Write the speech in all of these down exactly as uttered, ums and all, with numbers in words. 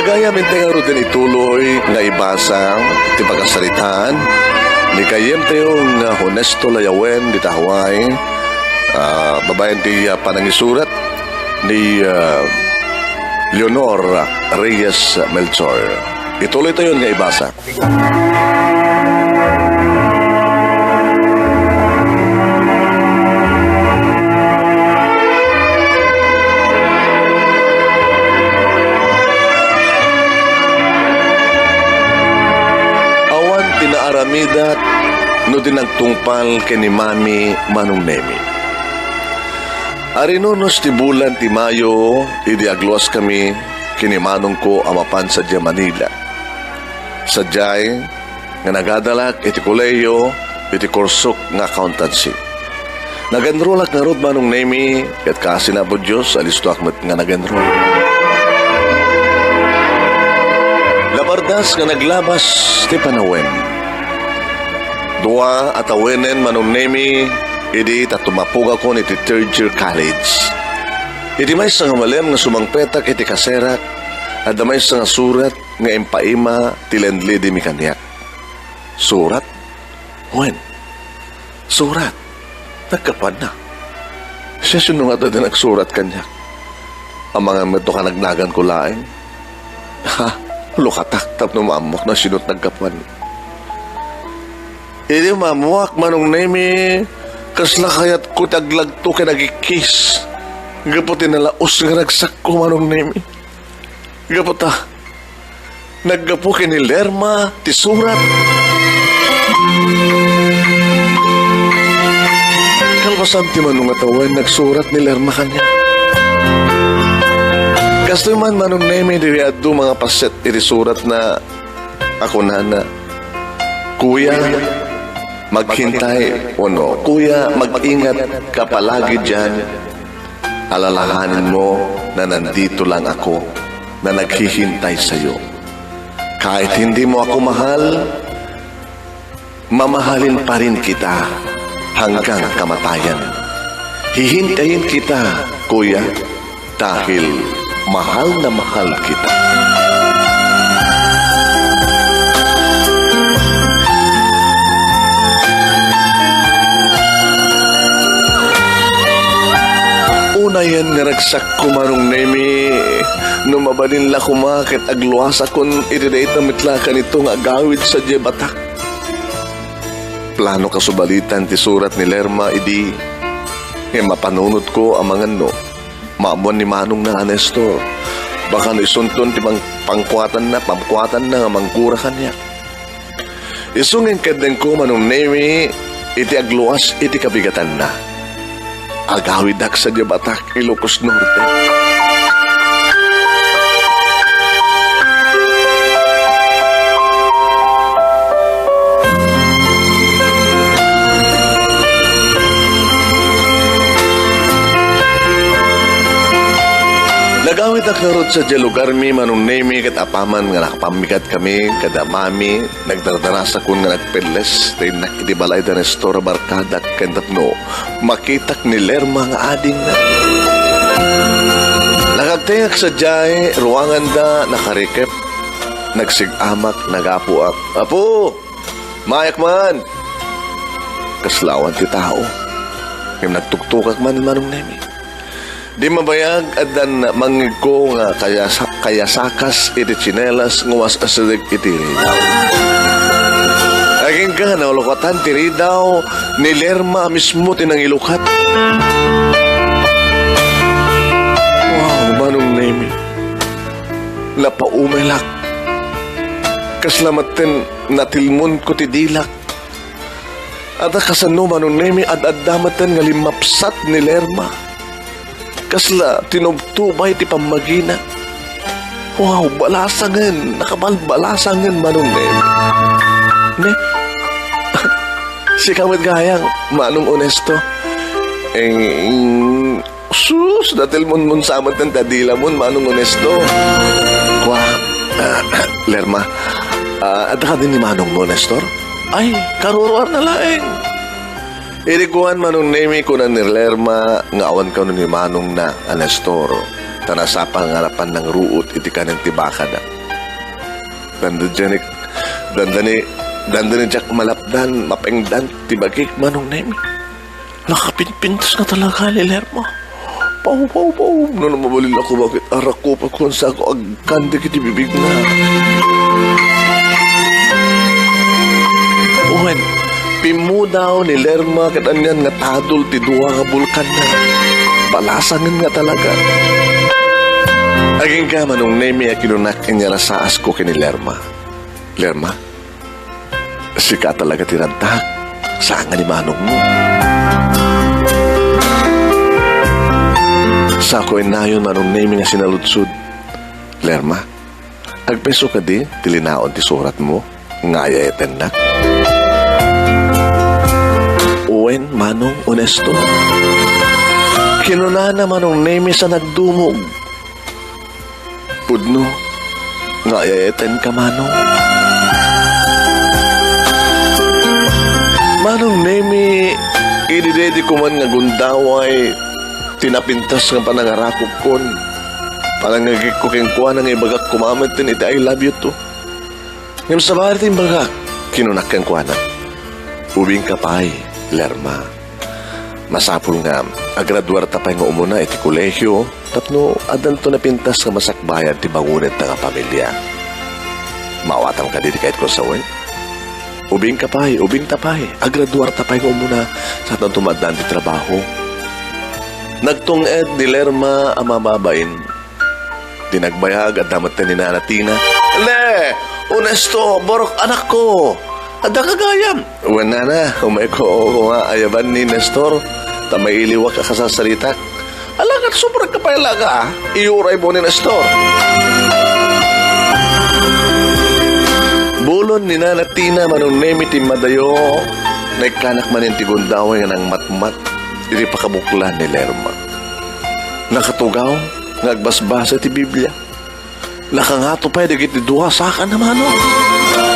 Gayam, intay ngaruden ituloy nga ibasa ti pakasaritaan ni gayyemtayo nga Honesto Layawen dita Hawaii, ah, babaen ti, ah, panangisurat ni, ah, Leonor Reyes Melchor. Ituloytayon nga ibasa. Awan ti naaramidak no di nagtungpal ken ni Mami, Manong Nemi. Arinunos ti bulan ti Mayo idi agluaskami ken ni manongko a mapan sadiay Manila. Sadiay nga nagadalak iti kolehiyo iti kursok nga accountancy. Nag-enrollak ngarud, Manong Nemi, ket kaasi ni Apo Dios, alistoak met nga nag-enroll. Labardas nga naglabas ti panawen. Dua a tawenen, Manong Nemi, idi ta tumapugakon iti third year college. Iti maysa nga malem nga sumangpetak iti kaserak, adda maysa nga surat nga impaima ti landlady mi kaniak. Surat? Wen, surat. Naggapuanna. Siasino ngata ti nagsurat kaniak? Amangan met no kanagnaganko laeng. Ha? Lukatak tapno maammoak no sino ti naggapuan. Idi maammoak, Manong Nemi, kasla kayatko ti aglagto ken agikis. Gapu ti nalaus nga ragsakko, Manong Nemi. Gapu ta, naggapu ken ni Lerma ti surat. Kalpasan ti manong a tawen, nagsurat ni Lerma kaniak. Kastoy man, Manong Nemi, diri adu mangpaset iti suratna a kunana, "Kuya, maghintay," wenno, "Kuya, mag-ingat ka palagi diyan." Alalahanin mo na nandito lang ako na naghihintay sa'yo. Kahit hindi mo ako mahal, mamahalin pa rin kita hanggang kamatayan. Hihintayin kita, kuya, dahil mahal na mahal kita. Unayen nga ragsakko, Manong Nemi, no mabalin la koma ket agluasakon iti dayta met la kanito nga agawid sadiay batak. Plano kasubalitan ti surat ni Lerma idi, ngem mapanunotko amangan no maammuan ni manongna a Nestor. Baka no isunton ti pang-, pangkuatanna, pangkuatanna nga manggura kaniak. Isu nga inkeddengko, Manong Nemi, iti agluas iti kabigatanna. Agawidak sadiay batak, Ilocos Norte. Nagawidak ngarud sadiay lugarmi, Manong Nemi, ket apaman nga nakapammigat kami kada Mami, nagdardarasakon nga nagpelles ta innak iti balay da Nestor a barkadak ken tapno makitak ni Lerma nga adingna. Nakagtengak sadiay ruanganda, nakarikep, nagsig-amak, nagapuak. "Apo, mayak man!" Kasla awan ti tao. Ngem nagtuktukak man, Manong Nemi. Di mabayag, addan mangngegko nga kayasa-, kayasakas iti tsinelas nga umas-asideg iti ridaw. Agingga, naulukatan ti ridaw ni Lerma a mismo ti nangilukat. Wow, Manong Nemi. Napaumelak. Kasla metten natilmonko ti dilak. Adda kasano, Manong Nemi, ad-adda metten nga limmapsat ni Lerma. Kasla tinubtubay ti pammagina. Wow, balasangen, nakabalbalasangen, Manong Nemi. Ne? Sika met gayam, Manong Onesto. Eng, Sus, natilmonmon sa met ti adilamon, Manong Onesto. Kua, ah, Lerma, ah, adda kadi ni manongmo, Nestor? Ay, karuruarna laeng. Idi kuan, Manong Nemi, kuna ni Lerma nga awan kano ni manongna a Nestor, ta nasapa nga napan nangruot iti kanen ti bakada. Dandani, dandani, dandani diak malapdan, mapengdan ti bagik, Manong Nemi. Nakapinpintas nga talaga ni Lerma. Pau, pau, pau. No, no, mabalin ako, bakit arak ko pa kung sa ako agkan dagiti bibigna. Wen, pimmudaw ni Lerma ket anian nga tadol ti dua nga bulkanna. Balasangen nga talaga. Agingga, Manong Nemi, a kinunak inyarasaasko ken ni Lerma. Lerma, sika talaga ti ragtak, saan nga ni manongmo. Sako innayon, Manong Nemi, nga sinaludsod. Lerma, agpeso kadi ti linaon ti suratmo nga ay-ayatennak? Wen, Manong Onesto. Kinunana, Manong Nemi, sa nagdumog. Pudno nga ay-ayatenka, Manong. Manong Nemi, idi daydi ko man nga gundaway ti napintas nga panangarakupkon, panangagikko kenkuana nga ibagak koma metten iti "I love you too." Ngem sabali ti imbagak, kinunak kenkuana, "Ubingka pay, Lerma. Masapul nga agraduarta pay nga umuna iti kolehio tapno addanto napintas nga masakbayan ti bangonenta nga pamilia. Maawatam kadi ti kayatko a sawen? Ubingka pay, ubingta pay. Agraduarta pay nga umuna, sa addanto maaddaan ti trabaho." Nagtung-ed ni Lerma a mababain. Ti nagbayag, adda metten ni Nana Tina. "Le, Onesto, burok anakko. Adda ka gayam?" "Wen, nana, umayko nga ayaban ni Nestor, ta mailiwak a kasasaritak." "Ala, ket sobra ka pay laga, ah. Iyuraymo ni Nestor." Bulon ni Nana Tina, Manong Nemi, ti immadayo, naikkanak manen ti gundaway nga nangmatmat iti pakabuklan ni Lerma. Nakatugaw nga agbasbasa ti Biblia. Nakangato pay dagiti dua saka na, Manong.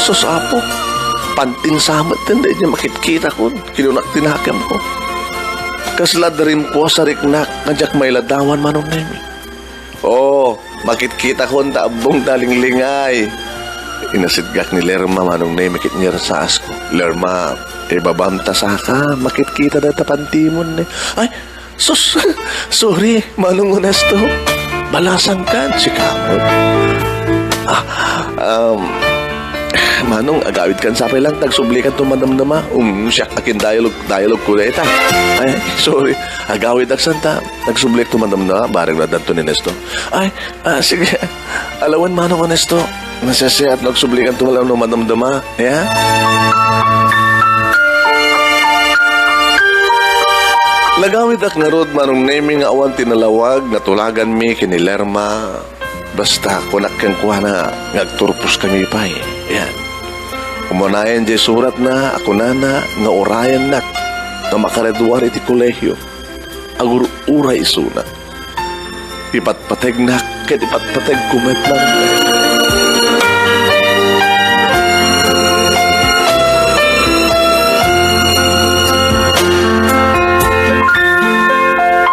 "Sus, Apo, pantin sa metten daydi makitkitakon," kinunak ti nakemko. Kasla darimko a sariknak nga diak mailadawan, Manong Nemi. "Oo, makitkitakon ta abbongta, linglingay." Inasitgak ni Lerma, Manong Nemi, ket inyarasaasko. "Lerma, ibabamta saka, makitkita dayta pantimon, ne." "Ay, sus, sorry, Manong Onesto. Balasangkan, sika met." "Ah, um, Manong, agawidkan sa pay lang, ta agsublikanto madamdama." "Um, siak, akin dialog, dialog ko dayta. Ay, sorry, agawidak santa, agsubliakto madamdama, bareng no addanto ni Nestor." "Ay, ah, sige. Ala wen, Manong Onesto. Nasisiat no agsublikanto no madamdama, ya?" Nagawidak ngarud, Manong Nemi, nga awan ti nalawag nga tulaganmi ken ni Lerma. Basta, kunak kenkuana nga agturposkami pay. Yan. Umunayen diay suratna a kunana nga urayennak nga makaraduar iti kolehio. Agur-uray isuna. Ipatpategnak ket ipatpategko met laeng.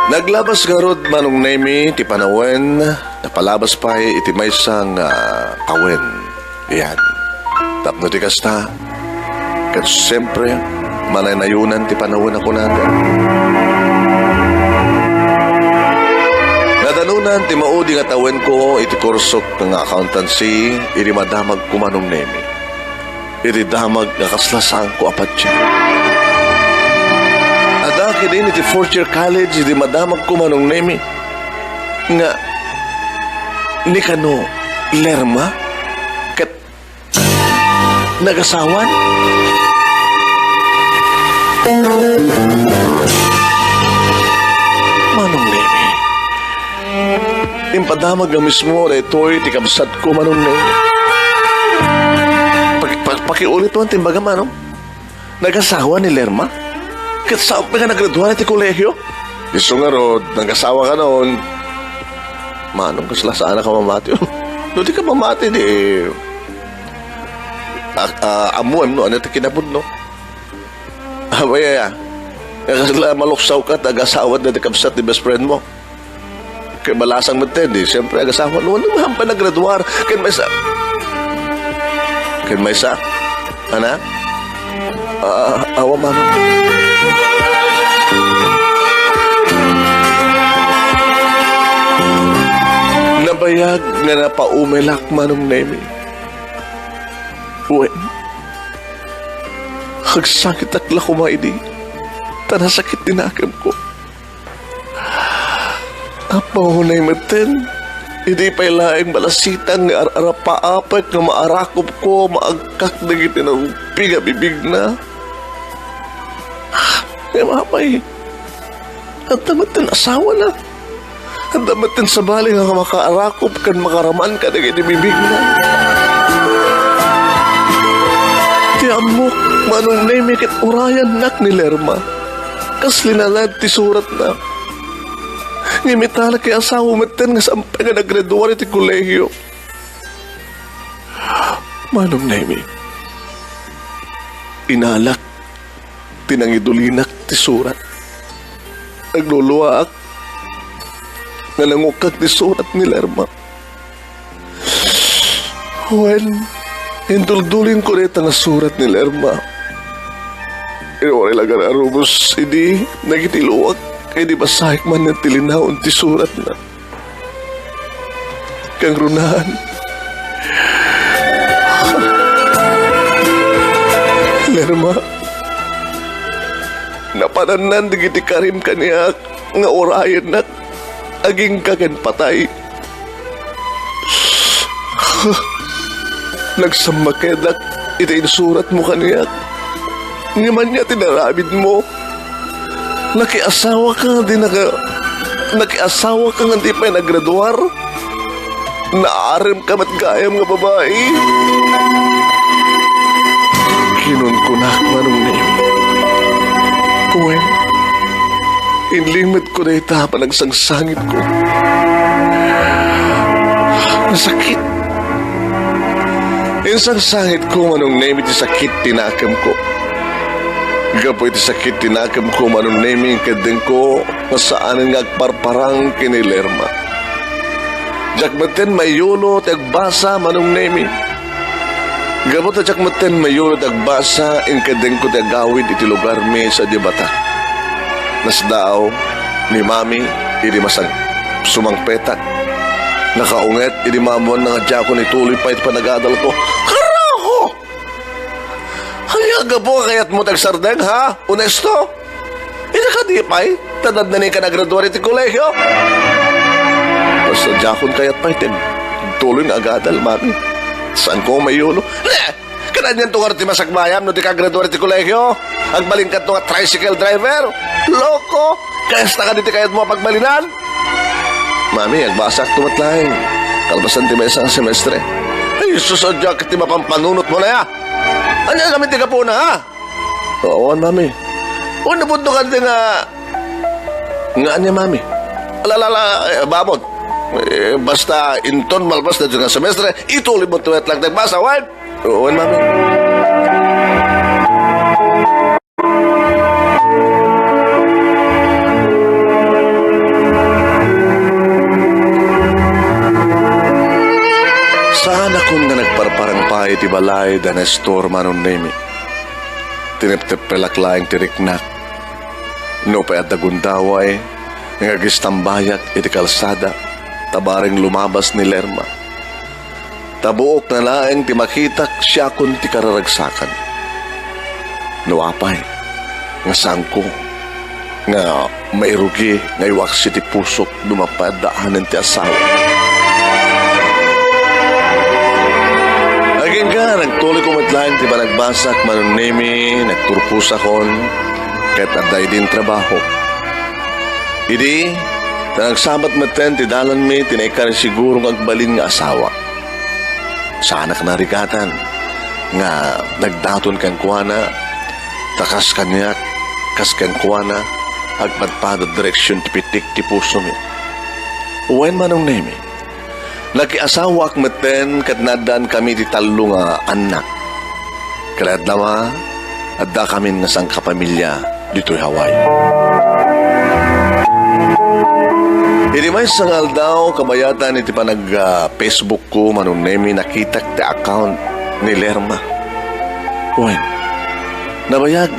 Naglabas ngarud, Manong Nemi, ti panawen, napalabas pay iti maysa nga tawen. Yan. Tapno ti kasta, ket siempre, manaynayonan ti panawen a kunada. Nadanonan ti maudi nga tawenko iti kursok nga accountancy, idi madamagko, Manong Nemi. Iti damag nga kasla saanko a patien. Adda ketdin iti fourth year college, idi madamagko, Manong Nemi, nga ni kano Lerma ket nagasawan? Manong Nemi, impadamag nga mismo daytoy ti kabsatko, Manong Nemi. Pag-, pag-, pakiulit mo ang timbaga, Manong. Nagasawa ni Lerma? Ket saan pay nga naggraduar iti kolehio? Isu ngarud, nagasawa kanon. Manong, kasla saan a ka mamati. No di ka mamati, di, eh, a-, a-, ammuem no ania ti kinapudno. Abay, aya. Kasla maluksaw ka, ta agasawa ti kabsat ti best friend mo. Kay balasang metten, di, siyempre, agasawa. No, no, hampay naggraduar. Ken maysa, Ken maysa, anak? Ah, awa, Manong. Nabayag nga napaumelak, Manong Nemi. Wen, agsakitak la koma idi ta nasakit ti nakemko. Apo, unay metten, idi pay laeng balasitang nga ar-arapaapek nga maarakopko, maagkak dagiti narumpi nga bibigna. Ngem apay, adda metten asawana. Adda metten sabali nga makaarakop ken makaraman kadagiti bibigna. Ti ammok, Manong Nemi, ket urayannak ni Lerma. Kas linalad ti suratna. Ngem ita, nakiasawa metten nga saan pay nga naggraduar iti kolehio. Manong Nemi, inalak ti nangidulinak ti surat. Nagluluaak nga nangukag ti surat ni Lerma. Wen, induldulingko dayta nga surat ni Lerma. Inuray la nga narubos idi nagitiloak, idi basaek manen ti linaon ti suratna. Kangrunaan. Lerma, napanannan dagiti karim kaniak nga urayennak agingga ken patay. Nagsammakedak iti insuratmo kaniak. Ngem ania ti inaramidmo? Nakiasawaka nga di naka-, nakiasawaka nga di pay naggraduar? Naaremka met gayam nga babai? Kinunkunak, Manong Nemi. Wen, inlimetko dayta a panagsangsangitko. Nasakit. Insangsangitko, Manong Nemi, ti sakit ti nakemko. Gapu iti sakit ti nakemko, Manong Nemi, inkeddengko nga saanen nga agparparang ken ni Lerma. Diak metten mayulo ti agbasa, Manong Nemi. Gapu ta diak metten mayulo ti agbasa, inkeddengko ti agawid iti lugarmi sadiay Batac. Nasdaaw ni Mami idi masag-, sumangpetak. Nakaunget idi maammoanna nga diakon ituloy pay ti panagadalko. Karaho! Ania a gapu a kayatmo ti agsardeng, ha? Onesto? Ita kadi pay, ta nadnanenka nga agraduar iti kolehio? Basta diakon kayat pay ti agtuloy nga agadal, Mami. Saanko mayulo. Ne! Ket anianto ngarud ti masakbayam no dika agraduar iti kolehio? Agbalinkanto nga tricycle driver? Loko! Kasta kadi ti kayatmo a pagbalinan? Mami, agbasakto met laeng kalpasan ti maysa nga semestre. Ay, sus, a diak ti mapampanunotmo, aya? Ania ngamin ti gapuna, ha? Oo, Mami. Wen, napudno kadi nga, nga ania, Mami? Ala, ala, ala, eh, bamon. Eh, basta inton malpas daytoy nga semestre, ituloy mo ti met lang ti agbasa, wen? Oo, Mami. Saanakon nga nagparparang pay iti balay da Nestor, Manong Nemi. Tinepteppelak laeng ti riknak. Nupay adda gundaway nga agistambayak iti kalsada, ta bareng lumabas ni Lerma. Ta buokna laeng ti makitak siakon ti kararagsakan. No apay, nga saanko nga mairugi nga iwaksi ti pusok no mapay addaanen ti asawa. Agingga, nagtuloyko met laeng ti panagbasak, Manong Nemi, nagturposakon, ket adda idin trabaho. Idi, ta nagsabat metten ti dalanmi ti naikari siguro nga agbalin nga asawa. Saanak narigatan nga nagdaton kenkuana, ta kas kaniak, kas kenkuana, agpadpada direksion ti pitik ti pusomi. Wen, Manong Nemi, nakiasawaak metten ket naaddaankami ti tallo nga annak. Kalaadna, addakamin nga sangkapamilia ditoy Hawaii. Iti maysa nga aldaw, kabayatan iti panag, ah, Facebook ko, Manong Nemi, nakitak ti account ni Lerma. Wen, nabayag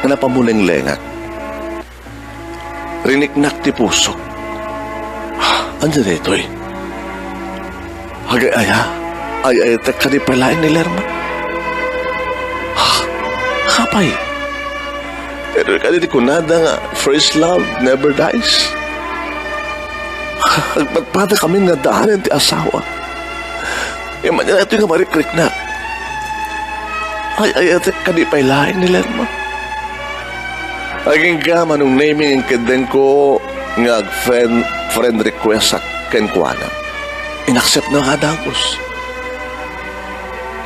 nga napamulenglengak. Riniknak ti pusok. Ania daytoy? Agay-aya, ay-ayatek kadi pay laeng ni Lerma. Apay, pero kadi ti kunada nga first love never dies? Agpadpada kami nga daanen ti asawa. Imanyan daytoy nga marikriknak. Ay-ayatek kadi pay laeng ni Lerma. Agingga, Manong Nemy, nga inkeddengko nga ag-friend, friend request-ak kenkuana. Inaccept-na nga dagus.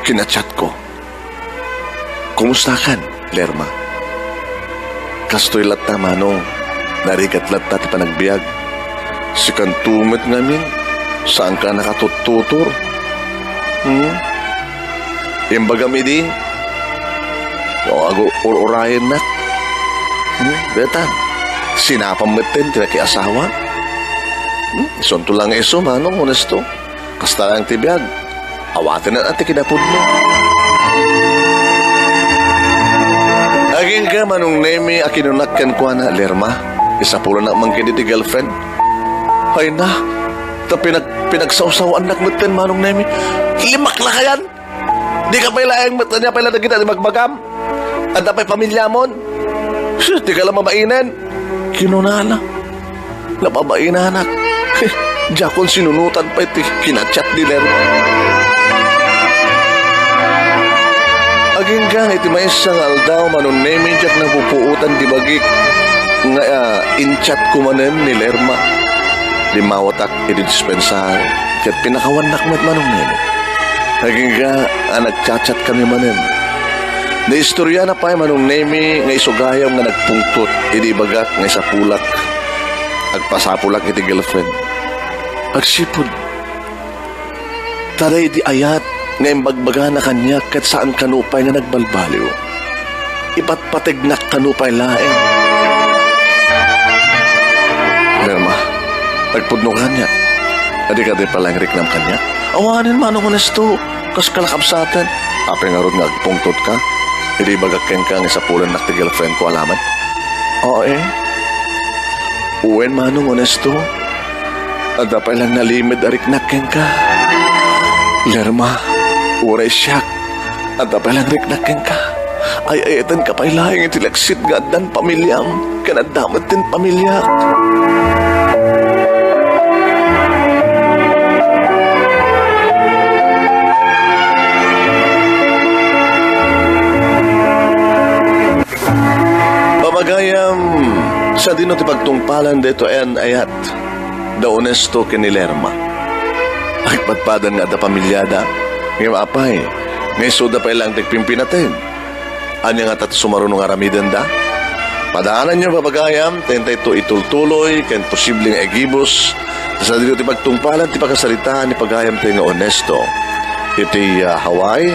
Kinachatko. Kumustakan, Lerma? Kastoy latta, Manong. Narigat latta ti panagbiag. Sikanto met ngamin, saanka a nakatuttutor. Hmm? Imbagam idi, no, agu-, ur-urayennak. Hmm? Dayta, sinapam metten ti nakiasawa. Hmm? Isunto lang isu, Manong, honesto. Kasta lang ti biag. Awaten ti kinapudno. Agingga, Manong Nemy, a kinunak kenkuana, Lerma, isapulannak man ketdi ti girlfriend. Ay na, ta pinag-, pinagsawsawaannak metten, Manong Nemy. Limak la kayan! Dika pay laeng met ania pay la dagita ti bagbagam. Adda pay pamiliamon. Sus, dika la mabainen. Kinunana. Napabainanak. Diakon sinunotan pay ti kinachat ni Lerma. Agingga iti maysa nga aldaw, Manong Nemy, diak napupuotan ti bagik nga, ah, inchatko manen ni Lerma. Limmawatak iti dispensario ket pinakawannak met, Manong Nemy. Agingga a nagchatchat kami manen. Naistoriana pay, Manong Nemy, nga isu gayam nga nagpungtot idi ibagak nga isapulak. Agpasapulak iti girlfriend. Agsipud, ta daydi ayat nga imbagbagana kaniak ket saan kano pay nga nagbalbaliw. Ipatpategnak kano pay laeng. Lerma, agpudno kaniak. Adika pay laeng riknam kaniak? Awanen, Manong Honesto, kas kalakabsaten. Apay ngarud nga agpungtotka idi ibagak kenka nga isapulannak ti girlfriend ko a lamet? Aw, eh. Wen, Manong Honesto. Adda pay laeng nalimed a riknak kenka. Lerma, uray siak, adda pay laeng riknak kenka. Ay-ayatenka pay laeng iti leksit nga addan pamiliam, ken adda met ti pamiliak. Babagayam, sadino ti pagtungpalan daytoy a yan-ayat da Honesto ken ni Lerma? Agpadpadan nga adda pamiliada, ngem apay, nga isuda pay laeng ti agpimpinateg? Ania ngata ti sumaruno nga aramidenda? Padaananyo, babagayam, ta intay to itultuloy ken posible nga igibus. Sadino ti pagtungpalan ti pakasaritaan ni pagayamtayo nga Honesto iti, ah, Hawaii,